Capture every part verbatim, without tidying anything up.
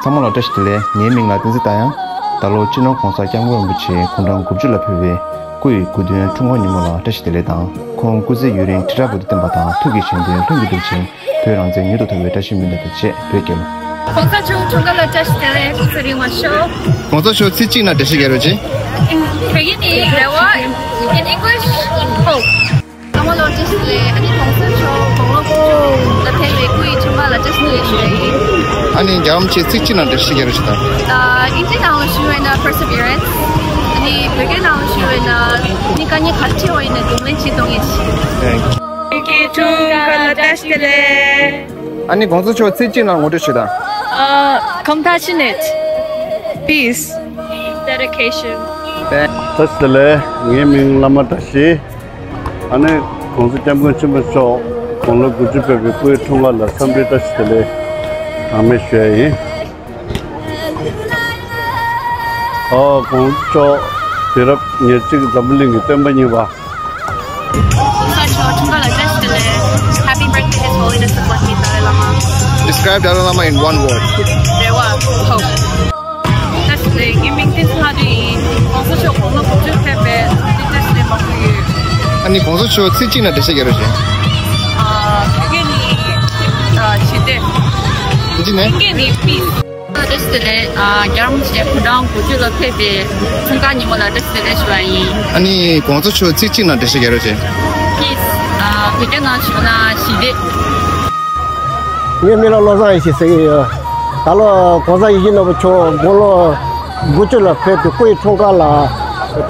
ཚང་མ་ལ་བཀྲ་ཤིས་བདེ་ལེགས། ངའི་མིང་ལ་བསྟན་འཛིན་རྟ་དབྱངས། ད་ལོ་སྤྱི་ནོར་༸གོང་ས་༸སྐྱབས་མགོན་རིན་པོ་ཆེ་དགུང་གྲངས་དགུ་བཅུ་ལ་ཕེབས་པའི་སྐུ་ཡི་དགུང་སྟོན་འཁྲུངས་སྐར་ཉིན་མོ་ལ་བཀྲ་ཤིས་བདེ་ལེགས་དང་། ཁོང་སྐུ་ཚེ་ཡུན་རིང་ཁྲི་ཕྲག་དགུ་དུ་བརྟན་པ་དང་། ཐུགས་ཀྱི་བཞེད་དོན་ལྷུན་གྱིས་གྲུབ་ཅིང་། བོད་རང་བཙན་མྱུར་དུ་ཐོབ་པའི་བཀྲ་ཤིས་སྨོན་འདུན་དང་བཅས་བོད་རྒྱལ་ལོ། ༸གོང་ས་མཆོག་འཁྲུངས་སྐར་ལ་བཀྲ་ཤིས་བདེ་ལེགས། སྐུ་ཚེ་རིང་བར་ཤོག ༸གོང་ས་མཆོག་ཚིག་གཅིག་ནང་འགྲེལ་བཤད་རྒྱག་རོགས་གྱིས། བོད་སྐད་ནི་རེ་བ། In English, hope. ཚང་མ་ལ་བཀྲ་ཤིས་བདེ་ལེགས། ཨ་ནི་༸གོང་ས་མཆོག་དགུང་ལོ་དགུ་བཅུ་ལ་ཕེབས་པའི་སྐུ་ཡི་འཁྲུངས་སྐར་ལ་བཀྲ་ཤིས་བདེ་ལེགས་ཞུ་ཡ་ཡིན། ཨ་ནི་རྒྱལ་བ་རིན་པོ་ཆེ་ཚིག་གཅིག་ནང་འགྲེལ་བཤད་རྒྱག་རོགས་གྱིས་དང་། ཨ། ཨིན་ཇིའི་ནང་ལ་ཞུ་བ་ཡིན་ན་perseverance། ཨ་ནི་བོད་སྐད་ནང་ལ་ཞུ་བ་ཡིན་ན་ནི་དཀའ་ངལ་ག་རེ་འཕྲད་པ་ཡིན་ན་གདོང་ལེན་བྱེད་གཏོང་ཡིན། ཁྱེད་ཀྱི་འཁྲུངས་སྐར་ལ་བཀྲ་ཤིས་བདེ་ལེགས། ཨ་ནི་༸གོང་ས་མཆོག་ཚིག་གཅིག་ནང་ངོ་སྤྲོད་ཞུ་དང་། ཨ། Compassionate, peace, dedication. བཀྲ་ཤིས་བདེ་ལེགས། ངའི་མིང་བླ་མ་བཀྲ་ཤིས། ཨ་ནི་༸གོང་ས་༸སྐྱབས་མགོན་ཆེན་པོ་མཆོག་དགུང་ལོ་དགུ་བཅུ་ཕེབས་པའི་སྐུའི་འཁྲུངས་སྐར་ལ་འཚམས་འདྲི་བཀྲ་ཤིས་བདེ་ལེགས་གྲངས་མེད་ཞུ་ཡ་ཡིན། ཨོ། ༸གོང་ས་མཆོག་དུས་རབས་ཉེར་གཅིག་འཛམ་བུ་གླིང་གི་སྟོན་པ་གཉིས་པ། ༸གོང་ས་མཆོག་འཁྲུངས་སྐར་ལ་བཀྲ་ཤིས་བདེ་ལེགས། Happy birthday, His Holiness the Fourteenth Dalai Lama. Describe Dalai Lama in one word. རེ་བ། Hope. བཀྲ་ཤིས་བདེ་ལེགས། ངའི་མིང་བསྟན་འཛིན་ལྷ་སྒྲོན་ཡིན། ༸གོང་ས་མཆོག་དགུང་ལོ་དགུ་བཅུར་ཕེབས་པའི་འཚམས་འདྲི་བཀྲ་ཤིས་བདེ་ལེགས་མང་པོ་ཡོད། ཨ་ནི་༸གོང་ས་མཆོག་ཚིག་གཅིག་ནང་འགྲེལ་བཤད་རྒྱག་རོགས་གྱིས། ཨ། བོད་སྐད་ནི། ཨ། ཞི་བདེ། ཨིན་ཇི་ནས། ཨིན་སྐད་ནི་peace། བཀྲ་ཤིས་བདེ་ལེགས། ཨ། རྒྱལ་བ་རིན་པོ་ཆེ་དགུང་གྲངས་དགུ་བཅུ་ལ་ཕེབས་པའི་འཁྲུངས་སྐར་ཉིན་མོ་ལ་བཀྲ་ཤིས་བདེ་ལེགས་ཞུ་བ་ཡིན། ཨ་ནི་༸གོང་ས་མཆོག་ཚིག་གཅིག་ནང་འགྲེལ་བཤད་རྒྱག་རོགས་གྱིས། Peace། ཨ། བོད་སྐད་ནང་ཞུ་ན་ཞི་བདེ། ངའི་མིང་ལ་བློ་བཟང་ཡེ་ཤེས་ཟེར་གྱི་ཡོད། ད་ལོ་༸གོང་ས་ཡིད་བཞིན་ནོར་བུ་མཆོག་དགུང་ལོ་དགུ་བཅུ་ལ་ཕེབས་པའི་སྐུའི་འཁྲུངས་སྐར་ལ་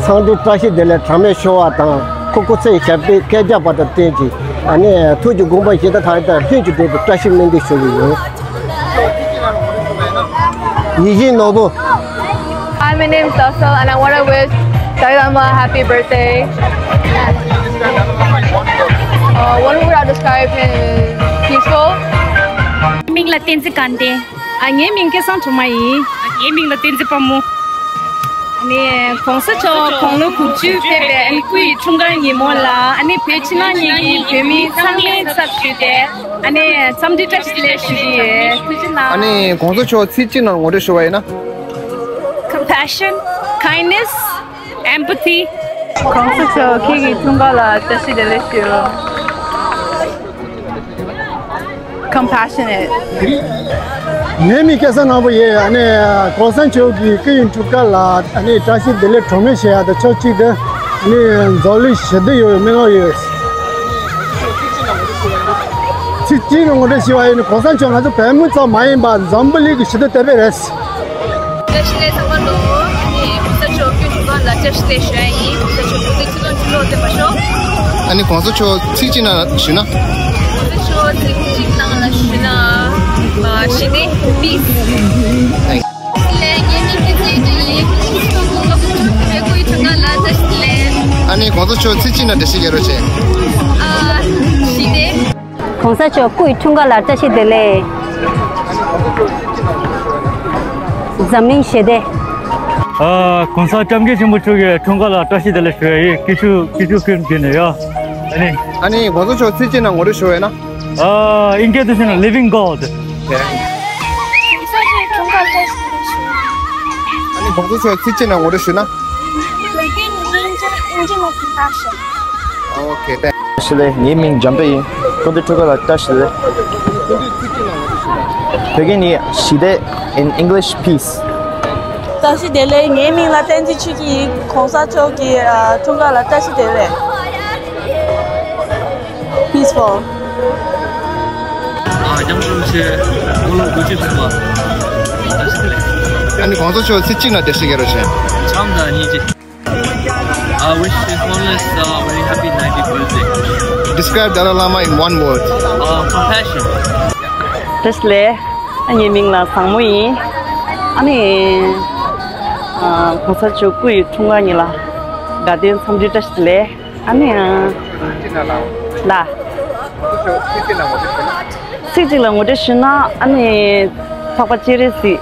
འཚམས་འདྲི་བཀྲ་ཤིས་བདེ་ལེགས་གྲངས་མེད་ཞུ་བ་དང་། ཁོ་སྐུ་ཚེ་ཞབས་པད་བསྐལ་བརྒྱར་བར་དུ་བརྟན་ཅིང་། ཨ་ནི་ཐུགས་ཀྱི་དགོངས་པ་བཞེས་དང་ཐག་ཉེ་དང་ལྷུན་གྱིས་གྲུབ་པའི་བཀྲ་ཤིས་སྨོན་འདུན་ཞུ་གི་ཡོད། ཡིད་བཞིན་ནོར་བུ། Hi, my name is Dasal, and I want to wish Dalai Lama happy birthday. Uh, one word I'll describe him is peaceful. མིང་ལ་བསྟན་འཛིན་དགའ་ལྡན། ཨ། ངའི་མིང་སྐལ་བཟང་སྒྲོལ་མ་ཡིན། ཨ། ངའི་མིང་ལ་བསྟན་འཛིན་དཔའ་མོ། ཨ་ནི་༸གོང་ས་མཆོག་དགུང་ལོ་དགུ་བཅུ་ཕེབས་པའི་ཨ་ནི་སྐུ་ཡི་འཁྲུངས་སྐར་ཉིན་མོ་ལ། ཨ་ནི་བོད་ཕྱི་ནང་གཉིས་ཀྱི་བོད་མི་ཚང་མའི་ཚབ་ཞུས་ཏེ། ཨ་ནི་འཚམས་འདྲི་བཀྲ་ཤིས་བདེ་ལེགས་ཞུ་གི་ཡོད། ཐུགས་རྗེ་གནང་། ཨ་ནི་༸གོང་ས་མཆོག་ཚིག་གཅིག་ནང་ངོ་སྤྲོད་ཞུ་བ་ཡིན་ན། Compassion, kindness, empathy. ༸གོང་ས་མཆོག་ཁྱེད་ཀྱི་འཁྲུངས་སྐར་ལ་བཀྲ་ཤིས་བདེ་ལེགས་ཞུ། Compassionate. ངའི་མིང་སྐལ་བཟང་སྣང་བ་ཡིན། ཨ་ནི་༸གོང་ས་མཆོག་གི་སྐུ་ཡི་འཁྲུངས་སྐར་ལ་ཨ་ནི་བཀྲ་ཤིས་བདེ་ལེགས་གྲངས་མེད་ཞུ་ཡ་དང་ཆབས་ཅིག་ཏུ། ཨ་ནི་འཛམ་གླིང་ཞི་བདེ་ཡོང་བའི་སྨོན་ལམ་ཡོད། ཚིག་གཅིག་ནང་ངོ་སྤྲོད་ཞུ་བ་ཡིན་ན། ༸གོང་ས་མཆོག་ང་ཚོ་བོད་མི་ཙམ་མ་ཡིན་པར་འཛམ་བུ་གླིང་གི་ཞི་བདེ་དེ་བས་རེད། བཀྲ་ཤིས་བདེ་ལེགས་ཚང་མ་ལོ། ཨ་ནི་༸གོང་ས་མཆོག་སྐུའི་འཁྲུངས་སྐར་ལ་བཀྲ་ཤིས་བདེ་ལེགས་ཞུ་ཡ་ཡིན། ༸གོང་ས་མཆོག་སྐུ་ཚེ་ཁྲི་ལོ་ཁྲི་ལོ་བརྟན་པར་ཤོག་ཨ་ནི་༸གོང་ས་མཆོག་ཚིག་གཅིག་ནང་ཞུས་ན།༸གོང་ས་མཆོག་ཚིག་གཅིག་ནང་ལ་ཞུས་ན། ཨ། ཞི་བདེ། Peace. ལས་ངའི་མིང་བསྟན་འཛིན་ཡིན། ཚོགས་གཙོ་ལོ་དགུ་བཅུ་ཕེབས་པའི་སྐུའི་འཁྲུངས་སྐར་ལ་བཀྲ་ཤིས་བདེ་ལེགས། ཨ་ནི་༸གོང་ས་མཆོག་ཚིག་གཅིག་ནང་འགྲེལ་བཤད་རྒྱག་རོགས་བྱེད། ཨ། ཞི་བདེ། ༸གོང་ས་མཆོག་སྐུའི་འཁྲུངས་སྐར་ལ་བཀྲ་ཤིས་བདེ་ལེགས། འཛམ་གླིང་ཞི་བདེ། ཨ། ༸གོང་ས་༸སྐྱབས་མགོན་ཆེན་པོ་མཆོག་གི་འཁྲུངས་སྐར་ལ་བཀྲ་ཤིས་བདེ་ལེགས་ཞུ་ཡ་ཡིན། ཀི་ཤུ་ཀི་ཤུ་ཀུན་གྱི་ནས་ཡ། ཨ་ནི། ཨ་ནི་༸གོང་ས་མཆོག་ཚིག་གཅིག་ནང་ངོ་སྤྲོད་ཞུ་བ་ཡིན་ན། ཨ། ཨིན་སྐད་དུ་ཞུས་ན་living God. ཨ་ནི་༸གོང་ས་མཆོག་ཚིག་གཅིག་ནང་ངོ་སྤྲོད་ཞུ་ན། Okay, thank you. བཀྲ་ཤིས་བདེ་ལེགས། ངའི་མིང་འཇམ་དཔལ་ཡིན། སྐུ་མདུན་འཁྲུངས་སྐར་ལ་བཀྲ་ཤིས་བདེ་ལེགས། བོད་སྐད་ནི་ཞི་བདེ། In English, peace. བཀྲ་ཤིས་བདེ་ལེགས། ངའི་མིང་ལ་བསྟན་འཛིན་ཆོས་སྐྱིད་ཡིན། ༸གོང་ས་མཆོག་གི་ཨ་འཁྲུངས་སྐར་ལ་བཀྲ་ཤིས་བདེ་ལེགས། Peaceful. ཨ། སྐྱབས་མགོན་རིན་པོ་ཆེ་དགུང་ལོ་དགུ་བཅུ་ཐོན་པ། བཀྲ་ཤིས་བདེ་ལེགས། ཨ་ནི་༸གོང་ས་མཆོག་ཚིག་གཅིག་ནང་འགྲེལ་བཤད་རྒྱག་རོགས་བྱེད། བྱམས་དང་སྙིང་རྗེ། I wish His Holiness a very happy ninetieth birthday. Describe Dalai Lama in one word. Uh, compassion. བཀྲ་ཤིས་བདེ་ལེགས། ངའི་མིང་ལ་བཟང་མོ་ཡིན། ཨ་ནི། ཨ། ༸གོང་ས་མཆོག་སྐུ་ཡི་འཁྲུངས་སྐར་ཉིན་ལ་དགའ་ལྡན་འཚམས་འདྲི་བཀྲ་ཤིས་བདེ་ལེགས། ཨ་ནི། ཨ། ལ། ཚིག་གཅིག་ལ་ངོ་སྤྲོད་ཞུས་ན། ཨ་ནི། འཕགས་པ་སྤྱན་རས་གཟིགས།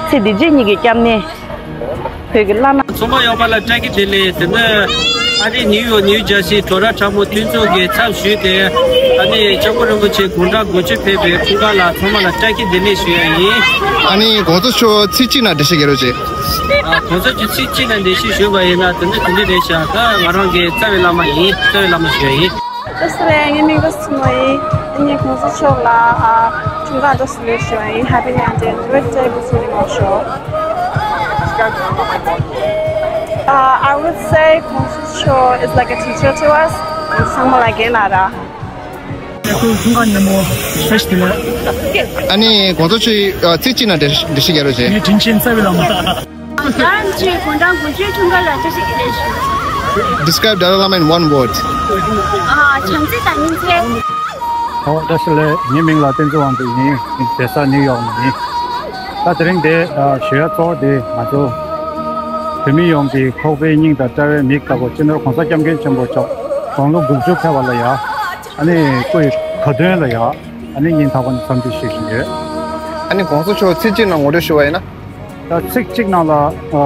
ཚེ་འདི་ཕྱི་གཉིས་ཀྱི་སྐྱབས་གནས། བོད་ཀྱི་བླ་ན། ཚོགས་པ་ཡོངས་པ་ལ་བཀྲ་ཤིས་བདེ་ལེགས། དེ་ནས་ ཨ་རི་ནིའུ་ཡོག་ནིའུ་ཇར་སི་གྲོགས་ར་ཕྲ་མོ་མཐུན་ཚོགས་ཀྱི་ཚབ་ཞུས་ཏེ། ཨ་ནི་སྐྱབས་མགོན་རིན་པོ་ཆེ་དགུང་གྲངས་དགུ་བཅུ་ཕེབས་པའི་འཁྲུངས་སྐར་ལ་ཚང་མ་ལ་བཀྲ་ཤིས་བདེ་ལེགས་ཞུ་ཡ་ཡིན། ཨ་ནི་གོང་ས་མཆོག་ཚིག་གཅིག་ན་འགྲེལ་བཤད་རྒྱག་རོགས་བྱེད། ཨ། གོང་ས་མཆོག་ཚིག་གཅིག་ན་འགྲེལ་བཤད་ཞུས་པ་ཡིན་ན་དེ་འདྲ་དེ་འདྲ་རེད་ཤག་ད་ང་རང་གི་རྩ་བའི་བླ་མ་ཡིན། རྩ་བའི་བླ་མ་ཞུ་ཡ་ཡིན། བཀྲ་ཤིས་བདེ་ལེགས། ངའི་མིང་ལ་སུ་མོ་ཡིན། ངས་གོང་ས་མཆོག་ལ་ཨ་འཁྲུངས་སྐར་བཀྲ་ཤིས་བདེ་ལེགས་ཞུ་བ་ཡིན། Happy ninetieth birthday to you. Uh, I would say གོང་ས་མཆོག is like a teacher to us. ཚང་མ་ལ་རྒན་ལགས་ར། ཁོའི་འཁྲུངས་སྐར་ཉིན་མོ་བཀྲ་ཤིས་བདེ་ལེགས། ཨ་ནི་གོང་ས་མཆོག་ཨ་ཚིག་གཅིག་ན་འགྲེལ་འགྲེལ་བཤད་རྒྱག་རོགས་བྱེད། ངའི་དྲིན་ཆེན་རྩ་བའི་བླ་མ། ང་རང་ཚོའི་དགུང་གྲངས་དགུ་བཅུའི་འཁྲུངས་སྐར་ལ་བཀྲ་ཤིས་བདེ་ལེགས་ཞུ། Describe Dalai Lama in one word. ཨ། བྱམས་བརྩེ་དང་སྙིང་རྗེ། ཨོ་བཀྲ་ཤིས་བདེ་ལེགས། ངའི་མིང་ལ་བསྟན་འཛིན་དབང་འདུས་ཡིན། བསྡད་ས་ནིའུ་ཡོག་ནས་ཡིན། ད་དེ་རིང་འདི་ཨ་ཞུ་ཡ་གཙོ་བོ་དེ་ང་ཚོ་བོད་མི་ཡོངས་ཀྱི་ཁོག་པའི་སྙིང་དང་དཔྲལ་བའི་མིག་ལྟ་བུ་སྤྱི་ནོར་༸གོང་ས་༸སྐྱབས་མགོན་ཆེན་པོ་མཆོག་དགུང་ལོ་དགུ་བཅུ་ཕེབས་པ་ལ་ཡ། ཨ་ནི་སྐུའི་གོ་སྟོན་ལ་ཡ། ཨ་ནི་སྙིང་ཐག་པ་ནས་འཚམས་འདྲི་ཞུ་བཞིན་ཡོད། ཨ་ནི་གོང་ས་མཆོག་ཚིག་གཅིག་ནང་ངོ་སྤྲོད་ཞུ་བ་ཡིན་ན། ད་ཚིག་གཅིག་ནང་ལ་ཨ་ངོ་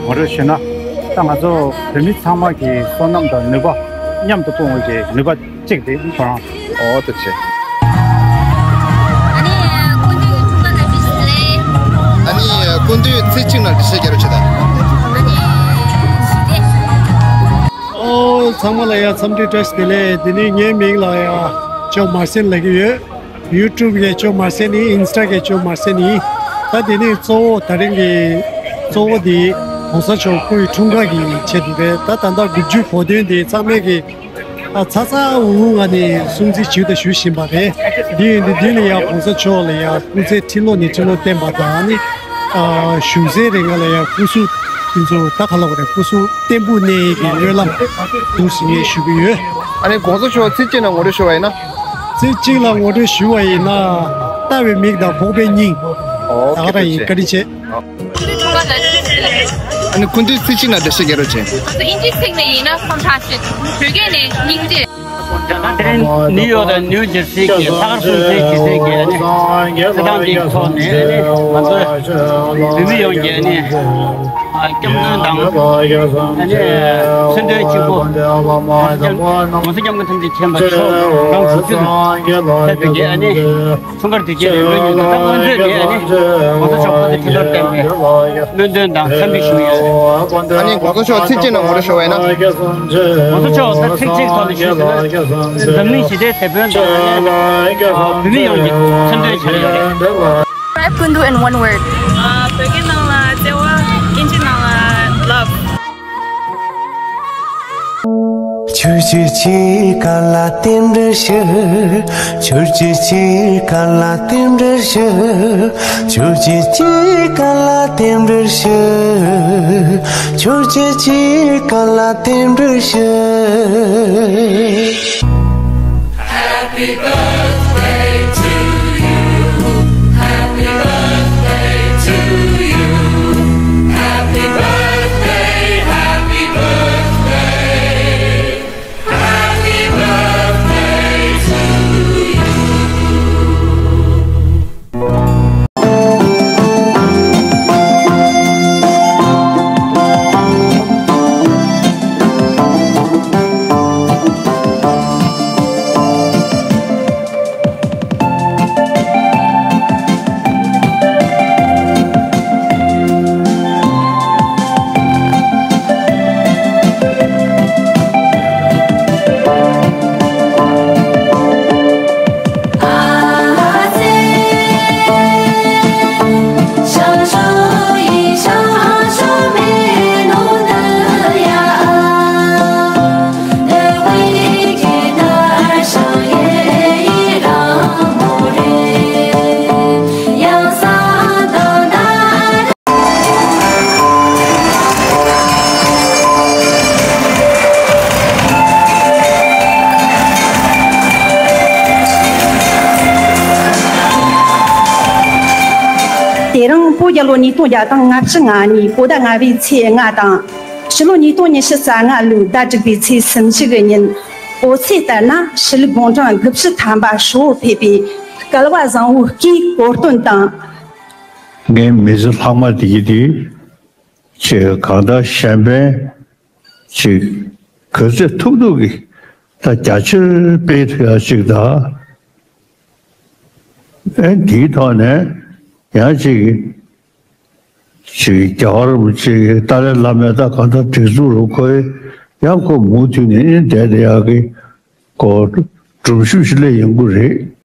སྤྲོད་ཞུས་ན། ད་ང་ཚོ་བོད་མི་ཚང་མ་གི་བསོད་ནམས་དང་ནུས་པ་མཉམ་དུ་སྤུངས་འོས་ཀྱི་ནུས་པ་གཅིག་དེ་ཁོ་རང་། ཨོ་ཐུགས་རྗེ་ཆེ། ཨ་ནི་སྐུ་མདུན་འཁྲུངས་སྐར་བཀྲ་ཤིས་བདེ་ལེགས། ཨ་ནི་སྐུ་མདུན་ཚིག་གཅིག་ནང་འགྲེལ་བཤད་རྒྱག་རོགས་བྱེད་དང་། ཨ་ནི་ཞི་བདེ། ཨོ་ཚང་མ་ལ་ཡ་འཚམས་འདྲི་བཀྲ་ཤིས་བདེ་ལེགས། དེ་ནི་ངའི་མིང་ལ་ཡ་ཅོ་མར་སེན་ལབ་ཀྱི་ཡོད། ཡུ་ཊུབ་གི་ཅོ་མར་སེན་ནི་ཨིན་སི་ཊ་གི་ཅོ་མར་སེན་ནི། ད་དེ་ནི་གཙོ་བོ་ད་རིང་གི་གཙོ་བོ་དེ་གོང་ས་མཆོག་སྐུའི་འཁྲུངས་སྐར་གྱི་ཆེད་དུ་རེད། ད་ད་ལྟ་དགུ་བཅུའི་གོ་སྟོན་དེ་ཚང་མས་ཀྱི་ཨ་ཚ་ཚ་འུར་འུར་ངང་ནས་སྲུང་བརྩི་ཞུས་དང་ཞུ་བཞིན་པ་རེད། འདི་ཡིན་དུས་འདི་ལ་ཡང་གོང་ས་མཆོག་ལ་ཡང་སྐུ་ཚེ་ཁྲི་ལོ་ནས་ཁྲི་ལོ་བརྟན་པ་དང་ནི། ཨ་བཞུགས་སའི་རིང་ལ་ཡང་སྐུ་གཟུགས་དེ་ཚོ་ད་ག་ལབ་དགོས་རེད། སྐུ་གཟུགས་བརྟན་པོ་གནས་ཡས་ཀྱི་སྨོན་ལམ་འདུག་ཟེར་ངས་ཞུ་གི་ཡོད། ཨ་ནི་གོང་ས་མཆོག་ཚིག་གཅིག་ནང་ངོ་སྤྲོད་ཞུ་བ་ཡིན་ན། ཚིག་གཅིག་ལ་ངོ་སྤྲོད་ཞུ་བ་ཡིན་ན། ལྟ་བའི་མིག་དང་ཕོག་པའི་སྙིང་། ཨོ་ད་ག་རང་ཡིན། བཀའ་དྲིན་ཆེ། ཨ་ནི་སྐུ་མདུན་ཚིག་གཅིག་ནང་འགྲེལ་བཤད་རྒྱག་རོགས་བྱེད། ཨིན་ཇི་ཚིག་ནས་ཡིན་ན་compassion། བོད་སྐད་ནས་སྙིང་རྗེ། ད་དེ་རིང་ནིའུ་ཡོག་དང་ནིའུ་ཇར་སི་གི་ས་གར་སྲུང་བརྩི་ཞུ་མཁན་གྱི་ཨ་ནི་ཚེ་ཐང་འདིའི་ཐོག་ནས་ཨ་ནི་ང་ཚོ་བོད་མི་ཡོངས་ཀྱི་ཨ་ནི་ཨ་སྐྱབས་མགོན་དང་ཨ་ནི་མཚན་མཐུན་གཅིག་པུ་༸གོང་ས་༸སྐྱབས་༸གོང་ས་༸སྐྱབས་མགོན་ཐམས་ཅད་མཁྱེན་པ་མཆོག་གྲངས་དགུ་བཅུ་ཐེབས་པའི་གི་ཨ་ནི་འཁྲུངས་སྐར་དུས་ཆེན་ལ་ལོ་ཉིས་སྟོང་ད་སྔོན་ཚོད་ནས་ཨ་ནི་༸གོང་ས་མཆོག་སྐུ་ཚེ་ཁྲི་ལོར་བརྟན་པའི་སྨོན་འདུན་དང་འཚམས་འདྲི་ཞུ་ཡོད། ཨ་ནི་༸གོང་ས་མཆོག་ཚིག་གཅིག་ནང་ངོ་སྤྲོད་ཞུ་བ་ཡིན་ན།༸གོང་ས་མཆོག་ད་ཚིག་གཅིག་ཐོག་ནས་ཞུས་ཟིན་ན། འཛམ་གླིང་ཞི་བདེའི་དེད་དཔོན་དང་ཨ་ནི་བོད་མི་ཡོངས་ཀྱི་མཚན་ཐོས་བྱ་ཡོད་རེད། Describe Kundu in one word. ཨ། བོད་སྐད་ནང་ལ་བརྩེ་བ། དབྱིན་ཇི་ནང་ལ་love. ཁྱོད་ཀྱི་ཅི་ག་ལ་རྟེན་འབྲེལ་ཞུ། ཁྱོད་ཀྱི་ཅི་ག་ལ་རྟེན་འབྲེལ་ཞུ། ཁྱོད་ཀྱི་ཅི་ག་ལ་རྟེན་འབྲེལ་ཞུ། ཁྱོད་ཀྱི་ཅི་ག་ལ་རྟེན་འབྲེལ་ཞུ། Happy birthday to you. Happy birthday to you. Happy birthday, happy birthday. Happy birthday to you. དེ་རིང་བོད་རྒྱལ་ལོ་ཉིས་སྟོང་བརྒྱ་དང་ང་བཅུ་ང་གཉིས་བོད་ཟླ་ལྔ་པའི་ཚེས་ལྔ་དང་། ཕྱི་ལོ་ཉིས་སྟོང་ཉི་ཤུ་རྩ་ལྔ་ལོའི་ཟླ་དྲུག་པའི་ཚེས་སུམ་ཅུ་གི་ཉིན། འོད་ཟེར་ལྟར་ན་ཧྲི་ལི་དགུང་གྲངས་དགུ་བཅུ་ཐམ་པ་ཧྲིལ་བོ་ཕེབས་པའི་སྐལ་བ་བཟང་བོའི་སྐུའི་གོ་སྟོན་དང་། ངའི་མི་ཚེ་ལྷག་མ་དེ་གི་དུས་ཅིག་གང་ལྟར་གཞན་ཕན་ཅིག་ ག་ཚོད་ཐུབ་ཐུབ་ཀྱིས་ད་རྒྱ་ཆེར་སྤེལ་ཐུབ་ཡ་ཅིག་དང་། ཨེ་དེའི་ཐོག་ནས་ཡང་ཅིག་ཅིག་རྒྱལ་བ་རིན་པོ་ཆེ་གི་ཏཱ་ལའི་བླ་མས་ད་གང་ལྟར་སྒྲིག་འཛུགས་རུ་ཁོས་ཡང་ཁོ་མུ་མཐུད་ནས་ཨེ་བསྡད་བསྡད་ཡ་གི་ཁོ་སྒྲུབ་ཞུགས་ཤིག་སླེབས་ཡོང་གི་རེད།